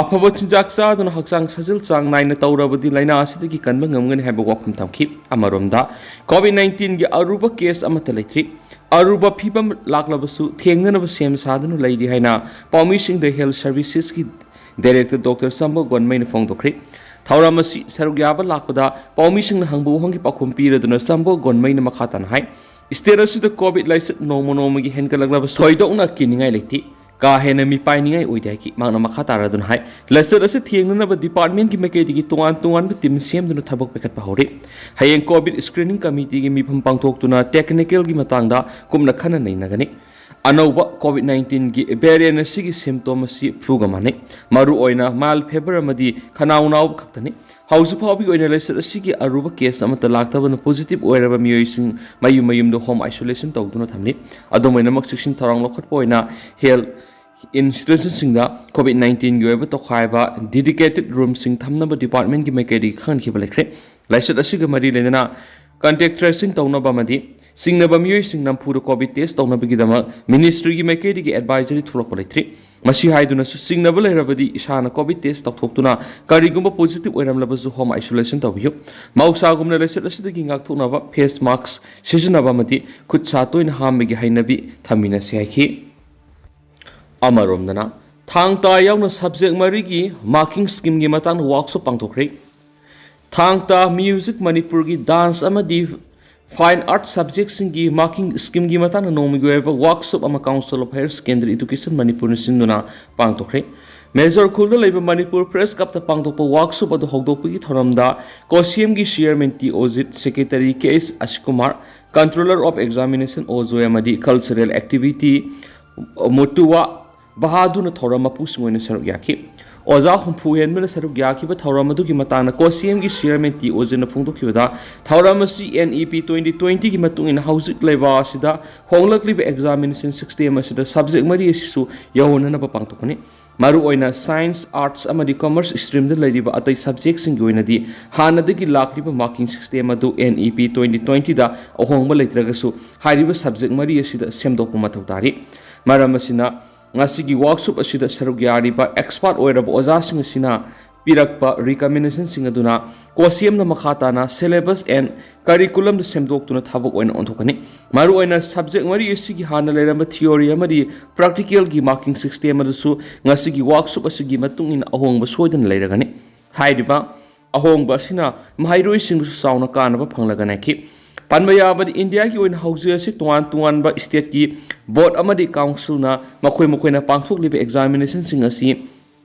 ꯑꯐꯕ ꯆꯤꯟꯖꯥꯛ ꯆꯥꯗꯨꯅ ꯍꯛꯆꯥꯡ ꯁꯥꯖꯦꯜ ꯆꯥꯡ ꯅꯥꯏꯅ ꯇꯧꯔꯕꯗꯤ ꯂꯥꯏꯅꯥ ꯑꯁꯤꯗꯒꯤ ꯀꯟꯕ ꯉꯝꯒꯅꯤ ꯍꯥꯏꯕ ꯋꯥꯐꯝ ꯊꯝꯈꯤ꯫ ꯑꯃꯔꯣꯝꯗ, COVID nineteenꯒꯤ ꯑꯔꯨꯕ case ꯑꯃꯠꯇ ꯂꯩꯇ꯭ꯔꯤ꯫ ꯑꯔꯨꯕ ꯐꯤꯕꯝ ꯂꯥꯛꯂꯕꯁꯨ ꯊꯦꯡꯅꯅꯕ ꯁꯦꯝ ꯁꯥꯗꯨꯅ ꯂꯩꯔꯤ ꯍꯥꯏꯅ ꯄꯥꯎꯃꯤꯁꯤꯡꯗ Health Servicesꯀꯤ Director Doctor ꯆꯝꯕ ꯒꯣꯟꯃꯩꯅ ꯐꯣꯡꯗꯣꯛꯈ꯭ꯔꯦ꯫ ꯊꯧꯔꯝ ꯑꯁꯤ ꯁꯔꯨꯛ ꯌꯥꯕ ꯂꯥꯛꯄꯗ ꯄꯥꯎꯃꯤꯁꯤꯡꯅ ꯍꯪꯕ ꯋꯥꯍꯪꯒꯤ ꯄꯥꯎꯈꯨꯝ ꯄꯤꯔꯗꯨꯅ ꯆꯝꯕ ꯒꯣꯟꯃꯩꯅ ꯃꯈꯥ ꯇꯥꯅ ꯍꯥꯏ, State ꯑꯁꯤꯗ COVID ꯂꯥꯏꯆꯠ ꯅꯣꯡꯃ ꯅꯣꯡꯃꯒꯤ ꯍꯦꯟꯒꯠꯂꯛꯂꯕꯁꯨ ꯊꯣꯏꯗꯣꯛꯅ ꯀꯤꯅꯤꯡꯉꯥꯏ ꯂꯩꯇꯦ꯫ ꯀꯥ ꯍꯦꯟꯅ ꯃꯤꯄꯥꯏꯅꯤꯡꯉꯥꯏ ꯑꯣꯏꯗꯦ ꯍꯥꯏꯈꯤ꯫ ꯃꯍꯥꯛꯅ ꯃꯈꯥ ꯇꯥꯔꯗꯨꯅ ꯍꯥꯏ, ꯂꯥꯏꯆꯠ ꯑꯁꯤ ꯊꯦꯡꯅꯅꯕ departmentꯀꯤ ꯃꯥꯏꯀꯩꯗꯒꯤ ꯇꯣꯉꯥꯟ ꯇꯣꯉꯥꯟꯕ team ꯁꯦꯝꯗꯨꯅ ꯊꯕꯛ ꯄꯥꯏꯈꯠꯄ ꯍꯧꯔꯦ꯫ ꯍꯌꯦꯡ COVID screening committeeꯒꯤ ꯃꯤꯐꯝ ꯄꯥꯡꯊꯣꯛꯇꯨꯅ technicalꯒꯤ ꯃꯇꯥꯡꯗ ꯀꯨꯞꯅ ꯈꯟꯅ ꯅꯩꯅꯒꯅꯤ꯫ ꯑꯅꯧꯕ COVID nineteenꯒꯤ variant ꯑꯁꯤꯒꯤ symptom ꯑꯁꯤ fluꯒ ꯃꯥꯟꯅꯩ꯫ ꯃꯔꯨꯑꯣꯏꯅ mild fever ꯑꯃꯗꯤ ꯈꯅꯥꯎ ꯅꯥꯕ ꯈꯛꯇꯅꯤ꯫ ꯍꯧꯖꯤꯛ ꯐꯥꯎꯕꯒꯤ ꯑꯣꯏꯅ ꯂꯥꯏꯆꯠ ꯑꯁꯤꯒꯤ ꯑꯔꯨꯕ case ꯑꯃꯠꯇ ꯂꯥꯛꯇꯕꯅ positive ꯑꯣꯏꯔꯕ ꯃꯤꯑꯣꯏꯁꯤꯡ ꯃꯌꯨꯝ ꯃꯌꯨꯝꯗ home isolation ꯇꯧꯗꯨꯅ ꯊꯝꯂꯤ꯫ ꯑꯗꯨꯝ ꯑꯣꯏꯅꯃꯛ ꯆꯦꯛꯁꯤꯟ ꯊꯧꯔꯥꯡ ꯂꯧꯈꯠꯄ ꯑꯣꯏꯅ health ꯏꯟꯁꯇꯤꯇ꯭ꯌꯨꯁꯟꯁꯤꯡꯗ ꯀꯣꯚꯤꯗ ꯅꯥꯏꯟꯇꯤꯟꯒꯤ ꯑꯣꯏꯕ ꯇꯣꯈꯥꯏꯕ dedicated roomꯁꯤꯡ ꯊꯝꯅꯕ ꯗꯤꯄꯥꯔꯠꯃꯦꯟꯒꯤ ꯃꯥꯏꯀꯩꯗꯒꯤ ꯈꯪꯍꯟꯈꯤꯕ ꯂꯩꯈ꯭ꯔꯦ꯫ ꯂꯥꯏꯆꯠ ꯑꯁꯤꯒ ꯃꯔꯤ ꯂꯩꯅꯅ contact tracing ꯇꯧꯅꯕ ꯑꯃꯗꯤ ꯆꯤꯡꯅꯕ ꯃꯤꯑꯣꯏꯁꯤꯡ ꯅꯝꯐꯨꯗ ꯀꯣꯚꯤꯗ ꯇꯦꯁ ꯇꯧꯅꯕꯒꯤꯗꯃꯛ ꯃꯤꯅꯤꯁꯇ꯭ꯔꯤꯒꯤ ꯃꯥꯏꯀꯩꯗꯒꯤ ꯑꯦꯗꯚꯥꯏꯖꯔꯤ ꯊꯣꯛꯂꯛꯄ ꯂꯩꯇ꯭ꯔꯤ꯫ ꯃꯁꯤ ꯍꯥꯏꯗꯨꯅꯁꯨ ꯆꯤꯡꯅꯕ ꯂꯩꯔꯕꯗꯤ ꯏꯁꯥꯅ ꯀꯣꯚꯤꯗ ꯇꯦꯁ ꯇꯧꯊꯣꯛꯇꯨꯅ ꯀꯔꯤꯒꯨꯝꯕ ꯄꯣꯖꯤꯇꯤꯚ ꯑꯣꯏꯔꯝꯂꯕꯁꯨ ꯍꯣꯝ ꯑꯥꯏꯁꯣꯂꯦꯁꯟ ꯇꯧꯕꯤꯌꯨ꯫ ꯃꯍꯧꯁꯥꯒꯨꯝꯅ ꯂꯥꯏꯆꯠ ꯑꯁꯤꯗꯒꯤ ꯉꯥꯛꯊꯣꯛꯅꯕ ꯐꯦꯁ ꯃꯥꯁꯛ ꯁꯤꯖꯤꯟꯅꯕ ꯑꯃꯗꯤ ꯈꯨꯠ ꯁꯥ ꯇꯣꯏꯅ ꯍꯥꯝꯕꯒꯤ ꯍꯩꯅꯕꯤ ꯊꯝꯃꯤꯟꯅꯁꯤ ꯍꯥꯏꯈꯤ꯫ ꯑꯃꯔꯣꯝꯗꯅ ꯊꯥꯡ ꯇꯥ ꯌꯥꯎꯅ ꯁꯕꯖꯦꯛ ꯃꯔꯤꯒꯤ ꯃꯥꯔꯀꯤꯡ ꯁ꯭ꯀꯤꯝꯒꯤ ꯃꯇꯥꯡꯗ ꯋꯥꯔꯛꯁꯣꯞ ꯄꯥꯡꯊꯣꯛꯈ꯭ꯔꯦ꯫ ꯊꯥꯡ ꯇꯥ ꯃ꯭ꯌꯨꯖꯤꯛ, ꯃꯅꯤꯄꯨꯔꯒꯤ ꯗꯥꯟꯁ ꯑꯃꯗꯤ ꯐꯥꯏꯟ ꯑꯥꯔꯠ ꯁꯕꯖꯦꯛꯁꯤꯡꯒꯤ ꯃꯥꯔꯀꯤꯡ ꯁ꯭ꯀꯤꯝꯒꯤ ꯃꯇꯥꯡꯗ ꯅꯣꯡꯃꯒꯤ ꯑꯣꯏꯕ ꯋꯥꯔꯛꯁꯣꯞ ꯑꯃ Council of Higher Secondary Education ꯃꯅꯤꯄꯨꯔꯅ ꯁꯤꯟꯗꯨꯅ ꯄꯥꯡꯊꯣꯛꯈ꯭ꯔꯦ꯫ ꯃꯦꯖꯣꯔ ꯈꯨꯜꯗ ꯂꯩꯕ ꯃꯅꯤꯄꯨꯔ ꯄ꯭ꯔꯦꯁ ꯀ꯭ꯂꯕꯇ ꯄꯥꯡꯊꯣꯛꯄ ꯋꯥꯔꯛꯁꯣꯞ ꯑꯗꯨ ꯍꯧꯗꯣꯛꯄꯒꯤ ꯊꯧꯔꯝꯗ ꯀꯣꯁꯤꯌꯝꯒꯤ chairman T Ojit, secretary K S Ashikumar, controller of examination O Joymati, cultural activity ꯃꯨꯇꯨꯋꯥ ꯕꯍꯥꯗꯨꯔꯅ ꯊꯧꯔꯝ ꯃꯄꯨꯁꯤꯡ ꯑꯣꯏꯅ ꯁꯔꯨꯛ ꯌꯥꯈꯤ꯫ ꯑꯣꯖꯥ ꯍꯨꯝꯐꯨ ꯍꯦꯟꯕꯅ ꯁꯔꯨꯛ ꯌꯥꯈꯤꯕ ꯊꯧꯔꯝ ꯑꯗꯨꯒꯤ ꯃꯇꯥꯡꯗ ꯀꯣꯁꯤꯌꯝꯒꯤ ꯆꯤꯌꯔꯃꯦꯟ ꯇꯤ ꯑꯣꯖꯤꯠꯅ ꯐꯣꯡꯗꯣꯛꯈꯤꯕꯗ, ꯊꯧꯔꯝ ꯑꯁꯤ N E P twenty twentyꯒꯤ ꯃꯇꯨꯡ ꯏꯟꯅ ꯍꯧꯖꯤꯛ ꯂꯩꯕ ꯑꯁꯤꯗ ꯍꯣꯡꯂꯛꯂꯤꯕ ꯑꯦꯛꯖꯥꯃꯤꯅꯦꯁꯟ ꯁꯤꯁꯇꯦꯝ ꯑꯁꯤꯗ ꯁꯕꯖꯦꯛ ꯃꯔꯤ ꯑꯁꯤꯁꯨ ꯌꯧꯍꯟꯅꯅꯕ ꯄꯥꯡꯊꯣꯛꯄꯅꯤ꯫ ꯃꯔꯨꯑꯣꯏꯅ ꯁꯥꯏꯟꯁ, ꯑꯥꯔꯠꯁ ꯑꯃꯗꯤ ꯀꯃꯔꯁ ꯁ꯭ꯇ꯭ꯔꯤꯝꯗ ꯂꯩꯔꯤꯕ ꯑꯇꯩ ꯁꯕꯖꯦꯛꯁꯤꯡꯒꯤ ꯑꯣꯏꯅꯗꯤ ꯍꯥꯟꯅꯗꯒꯤ ꯂꯥꯛꯂꯤꯕ ꯃꯥꯔꯀꯤꯡ ꯁꯤꯁꯇꯦꯝ ꯑꯗꯨ N E P twenty twentyꯗ ꯑꯍꯣꯡꯕ ꯂꯩꯇ꯭ꯔꯒꯁꯨ ꯍꯥꯏꯔꯤꯕ ꯁꯕꯖꯦꯛ ꯃꯔꯤ ꯑꯁꯤꯗ ꯁꯦꯝꯗꯣꯛꯄ ꯃꯊꯧ ꯇꯥꯔꯤ꯫ ꯃꯔꯝ ꯑꯁꯤꯅ, ꯉꯁꯤꯒꯤ ꯋꯥꯔꯛꯁꯣꯞ ꯑꯁꯤꯗ ꯁꯔꯨꯛ ꯌꯥꯔꯤꯕ ꯑꯦꯛꯁꯄꯥꯔꯠ ꯑꯣꯏꯔꯕ ꯑꯣꯖꯥꯁꯤꯡ ꯑꯁꯤꯅ ꯄꯤꯔꯛꯄ ꯔꯤꯀꯃꯦꯟꯗꯦꯁꯟꯁꯤꯡ ꯑꯗꯨꯅ ꯀꯣꯁꯤꯌꯝꯅ ꯃꯈꯥ ꯇꯥꯅ syllabus and curriculumꯗ ꯁꯦꯝꯗꯣꯛꯇꯨꯅ ꯊꯕꯛ ꯑꯣꯏꯅ ꯑꯣꯟꯊꯣꯛꯀꯅꯤ꯫ ꯃꯔꯨꯑꯣꯏꯅ ꯁꯕꯖꯦꯛ ꯃꯔꯤ ꯑꯁꯤꯒꯤ ꯍꯥꯟꯅ ꯂꯩꯔꯝꯕ theory ꯑꯃꯗꯤ practicalꯒꯤ ꯃꯥꯔꯀꯤꯡ ꯁꯤꯁꯇꯦꯝ ꯑꯗꯨꯁꯨ ꯉꯁꯤꯒꯤ ꯋꯥꯔꯛꯁꯣꯞ ꯑꯁꯤꯒꯤ ꯃꯇꯨꯡ ꯏꯟꯅ ꯑꯍꯣꯡꯕ ꯁꯣꯏꯗꯅ ꯂꯩꯔꯒꯅꯤ꯫ ꯍꯥꯏꯔꯤꯕ ꯑꯍꯣꯡꯕ ꯑꯁꯤꯅ ꯃꯍꯩꯔꯣꯏꯁꯤꯡꯕꯨꯁꯨ ꯆꯥꯎꯅ ꯀꯥꯟꯅꯕ ꯐꯪꯂꯒꯅꯤ ꯍꯥꯏꯈꯤ꯫ ꯄꯟꯕ ꯌꯥꯕꯗꯤ, ꯏꯟꯗꯤꯌꯥꯒꯤ ꯑꯣꯏꯅ ꯍꯧꯖꯤꯛ ꯑꯁꯤ ꯇꯣꯉꯥꯟ ꯇꯣꯉꯥꯟꯕ ꯁ꯭ꯇꯦꯠꯀꯤ ꯕꯣꯔꯗ ꯑꯃꯗꯤ ꯀꯥꯎꯟꯁꯤꯜꯅ ꯃꯈꯣꯏ ꯃꯈꯣꯏꯅ ꯄꯥꯡꯊꯣꯛꯂꯤꯕ ꯑꯦꯛꯖꯥꯃꯤꯅꯦꯁꯟꯁꯤꯡ ꯑꯁꯤ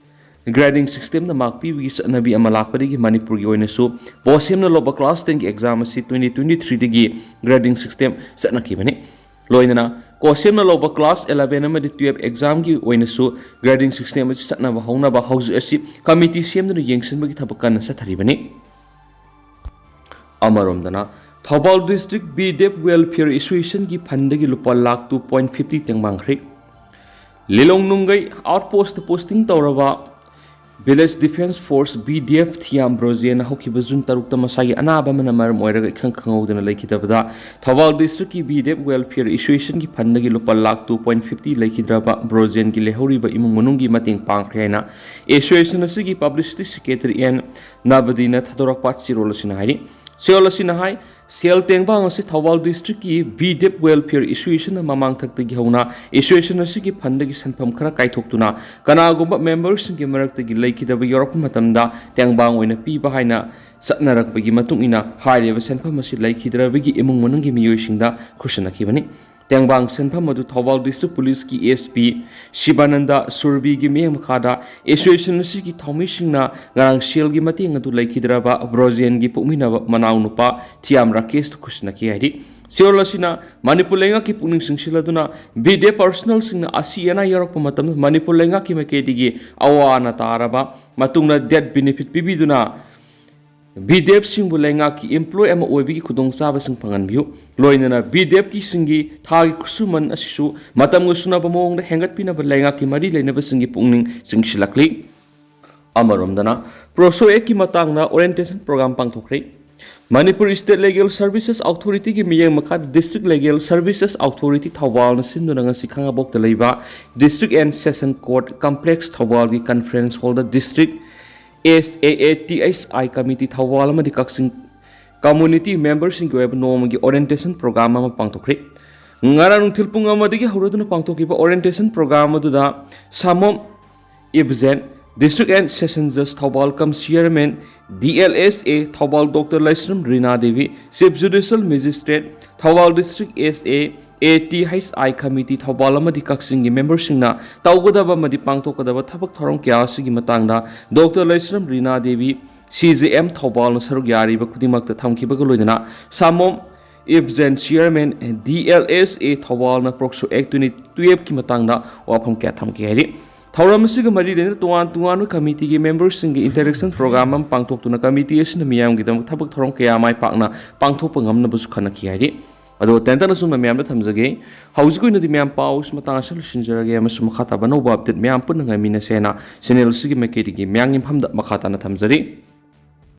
ꯒ꯭ꯔꯦꯗꯤꯡ ꯁꯤꯁꯇꯦꯝꯗ ꯃꯥꯔꯛ ꯄꯤꯕꯒꯤ ꯆꯠꯅꯕꯤ ꯑꯃ ꯂꯥꯛꯄꯗꯒꯤ ꯃꯅꯤꯄꯨꯔꯒꯤ ꯑꯣꯏꯅꯁꯨ ꯀꯣꯁꯤꯌꯝꯅ ꯂꯧꯕ ꯀ꯭ꯂꯥꯁ ꯇꯦꯟꯒꯤ ꯑꯦꯛꯖꯥꯝ ꯑꯁꯤ twenty twenty threeꯗꯒꯤ ꯒ꯭ꯔꯦꯗꯤꯡ ꯁꯤꯁꯇꯦꯝ ꯆꯠꯅꯈꯤꯕꯅꯤ꯫ ꯂꯣꯏꯅꯅ ꯀꯣꯁꯤꯌꯝꯅ ꯂꯧꯕ ꯀ꯭ꯂꯥꯁ eleven ꯑꯃꯗꯤ twelve ꯑꯦꯛꯖꯥꯝꯒꯤ ꯑꯣꯏꯅꯁꯨ ꯒ꯭ꯔꯦꯗꯤꯡ ꯁꯤꯁꯇꯦꯝ ꯑꯁꯤ ꯆꯠꯅꯕ ꯍꯧꯅꯕ ꯍꯧꯖꯤꯛ ꯑꯁꯤ ꯀꯃꯤꯇꯤ ꯁꯦꯝꯗꯨꯅ ꯌꯦꯡꯁꯤꯟꯕꯒꯤ ꯊꯕꯛ ꯀꯟꯅ ꯆꯠꯊꯔꯤꯕꯅꯤ꯫ ꯑꯃꯔꯣꯝꯗꯅ, Thoubal district B Deaf Welfare Associationꯒꯤ ꯐꯟꯗꯒꯤ ꯂꯨꯄꯥ ꯂꯥꯈ two point fifty ꯇꯦꯡꯕꯥꯡꯈ꯭ꯔꯦ꯫ ꯂꯤꯂꯣꯡ ꯅꯨꯡꯒꯩ ꯑꯥꯎꯠꯄꯣꯁꯇ ꯄꯣꯁꯇꯤꯡ ꯇꯧꯔꯕ village defence force, V D F, Thiyam ꯕ꯭ꯔꯣꯖꯦꯟꯅ ꯍꯧꯈꯤꯕ ꯖꯨꯟ ꯇꯔꯨꯛꯇ ꯃꯁꯥꯒꯤ ꯑꯅꯥꯕ ꯑꯃꯅ ꯃꯔꯝ ꯑꯣꯏꯔꯒ ꯏꯈꯪ ꯈꯪꯍꯧꯗꯅ ꯂꯩꯈꯤꯗꯕꯗ, ꯊꯧꯕꯥꯜ ꯗꯤꯁꯇ꯭ꯔꯤꯛꯀꯤ ꯚꯤ ꯗꯤ ꯑꯦꯐ ꯋꯦꯜꯐꯤꯌꯔ ꯑꯦꯁꯣꯁꯤꯌꯦꯁꯟꯒꯤ ꯐꯟꯗꯒꯤ ꯂꯨꯄꯥ ꯂꯥꯈ two point fifty ꯂꯩꯈꯤꯗ꯭ꯔꯕ ꯕ꯭ꯔꯣꯖꯦꯟꯒꯤ ꯂꯩꯍꯧꯔꯤꯕ ꯏꯃꯨꯡ ꯃꯅꯨꯡꯒꯤ ꯃꯇꯦꯡ ꯄꯥꯡꯈ꯭ꯔꯦ ꯍꯥꯏꯅ ꯑꯦꯁꯣꯁꯤꯌꯦꯁꯟ ꯑꯁꯤꯒꯤ ꯄꯕ꯭ꯂꯤꯁꯤꯇꯤ ꯁꯦꯀ꯭ꯔꯦꯇꯔꯤ ꯑꯦꯟ ꯅꯕꯗꯤꯅ ꯊꯥꯗꯣꯔꯛꯄ ꯆꯦꯔꯣꯜ ꯑꯁꯤꯅ ꯍꯥꯏꯔꯤ꯫ ꯆꯦꯔꯣꯜ ꯑꯁꯤꯅ ꯍꯥꯏ, ꯁꯦꯜ ꯇꯦꯡꯕꯥꯡ ꯑꯁꯤ ꯊꯧꯕꯥꯜ ꯗꯤꯁꯇ꯭ꯔꯤꯛꯀꯤ ꯚꯤ ꯗꯤ ꯑꯦꯐ ꯋꯦꯜꯐꯤꯌꯔ ꯑꯦꯁꯣꯁꯤꯌꯦꯁꯟꯅ ꯃꯃꯥꯡꯊꯛꯇꯒꯤ ꯍꯧꯅ ꯑꯦꯁꯣꯁꯤꯌꯦꯁꯟ ꯑꯁꯤꯒꯤ ꯐꯟꯗꯒꯤ ꯁꯦꯟꯐꯝ ꯈꯔ ꯀꯥꯏꯊꯣꯛꯇꯨꯅ ꯀꯅꯥꯒꯨꯝꯕ ꯃꯦꯝꯕꯔꯁꯤꯡꯒꯤ ꯃꯔꯛꯇꯒꯤ ꯂꯩꯈꯤꯗꯕ ꯌꯥꯎꯔꯛꯄ ꯃꯇꯝꯗ ꯇꯦꯡꯕꯥꯡ ꯑꯣꯏꯅ ꯄꯤꯕ ꯍꯥꯏꯅ ꯆꯠꯅꯔꯛꯄꯒꯤ ꯃꯇꯨꯡ ꯏꯟꯅ ꯍꯥꯏꯔꯤꯕ ꯁꯦꯟꯐꯝ ꯑꯁꯤ ꯂꯩꯈꯤꯗ꯭ꯔꯕꯒꯤ ꯏꯃꯨꯡ ꯃꯅꯨꯡꯒꯤ ꯃꯤꯑꯣꯏꯁꯤꯡꯗ ꯈꯨꯠꯁꯤꯟꯅꯈꯤꯕꯅꯤ꯫ ꯇꯦꯡꯕꯥꯡ ꯁꯦꯟꯐꯝ ꯑꯗꯨ ꯊꯧꯕꯥꯜ ꯗꯤꯁꯇ꯭ꯔꯤꯛ ꯄꯨꯂꯤꯁꯀꯤ ꯑꯦꯁ ꯄꯤ ꯁꯤꯕꯥꯅꯟꯗ ꯁꯨꯔꯕꯤꯒꯤ ꯃꯤꯠꯌꯦꯡ ꯃꯈꯥꯗ ꯑꯦꯁꯣꯁꯤꯌꯦꯁꯟ ꯑꯁꯤꯒꯤ ꯊꯧꯃꯤꯁꯤꯡꯅ ꯉꯔꯥꯡ ꯁꯦꯜꯒꯤ ꯃꯇꯦꯡ ꯑꯗꯨ ꯂꯩꯈꯤꯗ꯭ꯔꯕ ꯕ꯭ꯔꯣꯖꯦꯟꯒꯤ ꯄꯣꯛꯃꯤꯟꯅꯕ ꯃꯅꯥꯎꯅꯨꯄꯥ ꯊꯤꯌꯥꯝ ꯔꯥꯀꯦꯁꯇ ꯈꯨꯠꯁꯤꯟꯅꯈꯤ ꯍꯥꯏꯔꯤ꯫ ꯆꯦꯔꯣꯜ ꯑꯁꯤꯅ ꯃꯅꯤꯄꯨꯔ ꯂꯩꯉꯥꯛꯀꯤ ꯄꯨꯛꯅꯤꯡ ꯆꯤꯡꯁꯤꯜꯂꯗꯨꯅ ꯚꯤ ꯗꯤ ꯑꯦꯐ ꯄꯥꯔꯁꯣꯅꯦꯜꯁꯤꯡꯅ ꯑꯁꯤ ꯑꯅꯥ ꯌꯥꯎꯔꯛꯄ ꯃꯇꯝꯗ ꯃꯅꯤꯄꯨꯔ ꯂꯩꯉꯥꯛꯀꯤ ꯃꯥꯏꯀꯩꯗꯒꯤ ꯑꯋꯥ ꯑꯅꯥ ꯇꯥꯔꯕ ꯃꯇꯨꯡꯗ ꯗꯦꯠ ꯕꯦꯅꯤꯐꯤꯠ ꯄꯤꯕꯤꯗꯨꯅ ꯚꯤ ꯗꯤ ꯑꯦꯐꯁꯤꯡꯕꯨ ꯂꯩꯉꯥꯛꯀꯤ ꯏꯝꯄ꯭ꯂꯣꯏ ꯑꯃ ꯑꯣꯏꯕꯒꯤ ꯈꯨꯗꯣꯡꯆꯥꯕꯁꯤꯡ ꯐꯪꯍꯟꯕꯤꯌꯨ꯫ ꯂꯣꯏꯅꯅ ꯚꯤ ꯗꯤ ꯑꯦꯐꯀꯤꯁꯤꯡꯒꯤ ꯊꯥꯒꯤ ꯈꯨꯠꯁꯨꯃꯟ ꯑꯁꯤꯁꯨ ꯃꯇꯝꯒ ꯆꯨꯅꯕ ꯃꯑꯣꯡꯗ ꯍꯦꯟꯒꯠꯄꯤꯅꯕ ꯂꯩꯉꯥꯛꯀꯤ ꯃꯔꯤ ꯂꯩꯅꯕꯁꯤꯡꯒꯤ ꯄꯨꯛꯅꯤꯡ ꯆꯤꯡꯁꯤꯜꯂꯛꯂꯤ꯫ ꯑꯃꯔꯣꯝꯗꯅ, ꯄ꯭ꯔꯣꯁꯣ ꯑꯦꯛꯀꯤ ꯃꯇꯥꯡꯗ ꯑꯣꯔꯤꯌꯦꯟꯇꯦꯁꯟ ꯄ꯭ꯔꯣꯒ꯭ꯔꯥꯝ ꯄꯥꯡꯊꯣꯛꯈ꯭ꯔꯦ꯫ ꯃꯅꯤꯄꯨꯔ ꯁ꯭ꯇꯦꯠ ꯂꯤꯒꯦꯜ ꯁꯔꯚꯤꯁꯦꯁ ꯑꯣꯊꯣꯔꯤꯇꯤꯒꯤ ꯃꯤꯠꯌꯦꯡ ꯃꯈꯥꯗ ꯗꯤꯁꯇ꯭ꯔꯤꯛ ꯂꯤꯒꯦꯜ ꯁꯔꯚꯤꯁꯦꯁ ꯑꯣꯊꯣꯔꯤꯇꯤ ꯊꯧꯕꯥꯜꯅ ꯁꯤꯟꯗꯨꯅ ꯉꯁꯤ ꯈꯥꯉꯕꯣꯛꯇ ꯂꯩꯕ district and session court complex ꯊꯧꯕꯥꯜꯒꯤ ꯀꯟꯐꯔꯦꯟꯁ ꯍꯣꯜꯗ district S A A T H I committee Thoubal ꯑꯃꯗꯤ ꯀꯛꯆꯤꯡ ꯀꯝꯃꯨꯅꯤꯇꯤ ꯃꯦꯝꯕꯔꯁꯤꯡꯒꯤ ꯑꯣꯏꯕ ꯅꯣꯡꯃꯒꯤ ꯑꯣꯔꯤꯌꯦꯟꯇꯦꯁꯟ ꯄ꯭ꯔꯣꯒ꯭ꯔꯥꯝ ꯑꯃ ꯄꯥꯡꯊꯣꯛꯈ꯭ꯔꯦ꯫ ꯉꯔꯥꯡ ꯅꯨꯡꯊꯤꯜ ꯄꯨꯡ ꯑꯃꯗꯒꯤ ꯍꯧꯔꯗꯨꯅ ꯄꯥꯡꯊꯣꯛꯈꯤꯕ ꯑꯣꯔꯤꯌꯦꯟꯇꯦꯁꯟ ꯄ꯭ꯔꯣꯒ꯭ꯔꯥꯝ ꯑꯗꯨꯗ ꯁꯥꯃꯣꯝ ꯏꯕꯖꯦꯟ, ꯗꯤꯁꯇ꯭ꯔꯤꯛ ꯑꯦꯟ ꯁꯦꯁꯟ ꯖꯖ Thoubal cum chairman, D L S A Thoubal doctor Leishram Rina Devi, chief judicial magistrate Thoubal district S A A T H I committee Thoubal ꯑꯃꯗꯤ ꯀꯛꯆꯤꯡꯒꯤ ꯃꯦꯝꯕꯔꯁꯤꯡꯅ ꯇꯧꯒꯗꯕ ꯑꯃꯗꯤ ꯄꯥꯡꯊꯣꯛꯀꯗꯕ ꯊꯕꯛ ꯊꯧꯔꯝ ꯀꯌꯥ ꯑꯁꯤꯒꯤ ꯃꯇꯥꯡꯗ ꯗꯣꯛꯇꯔ ꯂꯩꯁ꯭ꯔꯝ ꯔꯤꯅꯥ ꯗꯦꯕꯤ, ꯁꯤ ꯖꯦ ꯑꯦꯝ ꯊꯧꯕꯥꯜꯅ ꯁꯔꯨꯛ ꯌꯥꯔꯤꯕ ꯈꯨꯗꯤꯡꯃꯛꯇ ꯊꯝꯈꯤꯕꯒ ꯂꯣꯏꯅꯅ ꯁꯥꯃꯣꯝ ꯏꯕꯖꯦꯟ ꯆꯤꯌꯔꯃꯦꯟ, ꯗꯤ ꯑꯦꯜ ꯑꯦꯁ ꯑꯦ ꯊꯧꯕꯥꯜꯅ ꯄ꯭ꯔꯣꯁꯣ ꯑꯦꯛ ꯇ꯭ꯋꯦꯟꯇꯤ ꯇꯨꯌꯦꯜꯐꯀꯤ ꯃꯇꯥꯡꯗ ꯋꯥꯐꯝ ꯀꯌꯥ ꯊꯝꯈꯤ ꯍꯥꯏꯔꯤ꯫ ꯊꯧꯔꯝ ꯑꯁꯤꯒ ꯃꯔꯤ ꯂꯩꯅꯅ ꯇꯣꯉꯥꯟ ꯇꯣꯉꯥꯟꯕ ꯀꯃꯤꯇꯤꯒꯤ ꯃꯦꯝꯕꯔꯁꯤꯡꯒꯤ ꯏꯟꯇꯔꯦꯛꯁꯟ ꯄ꯭ꯔꯣꯒ꯭ꯔꯥꯝ ꯑꯃ ꯄꯥꯡꯊꯣꯛꯇꯨꯅ ꯀꯃꯤꯇꯤ ꯑꯁꯤꯅ ꯃꯤꯌꯥꯝꯒꯤꯗꯃꯛ ꯊꯕꯛ ꯊꯧꯔꯝ ꯀꯌꯥ ꯃꯥꯏ ꯄꯥꯛꯅ ꯄꯥꯡꯊꯣꯛꯄ ꯉꯝꯅꯕꯁꯨ ꯈꯟꯅꯈꯤ ꯍꯥꯏꯔꯤ꯫ ꯑꯗꯣ ꯇꯦꯟꯇꯛꯅ ꯁꯨꯝꯅ ꯃꯌꯥꯝꯗ ꯊꯝꯖꯒꯦ꯫ ꯍꯧꯖꯤꯛꯀꯤ ꯑꯣꯏꯅꯗꯤ ꯃꯌꯥꯝ ꯄꯥꯎꯁꯤ ꯃꯇꯥꯡ ꯑꯁꯤꯗ ꯂꯣꯏꯁꯤꯟꯖꯔꯒꯦ, ꯑꯃꯁꯨꯡ ꯃꯈꯥ ꯇꯥꯕ ꯑꯅꯧꯕ ꯑꯞꯗꯦꯠ ꯃꯌꯥꯝ ꯄꯨꯟꯅ ꯉꯥꯏꯃꯤꯟꯅꯁꯦꯅ ꯆꯦꯅꯦꯜ ꯑꯁꯤꯒꯤ ꯃꯥꯏꯀꯩꯗꯒꯤ ꯃꯌꯥꯝꯒꯤ ꯃꯐꯝꯗ ꯃꯈꯥ ꯇꯥꯅ ꯊꯝꯖꯔꯤ꯫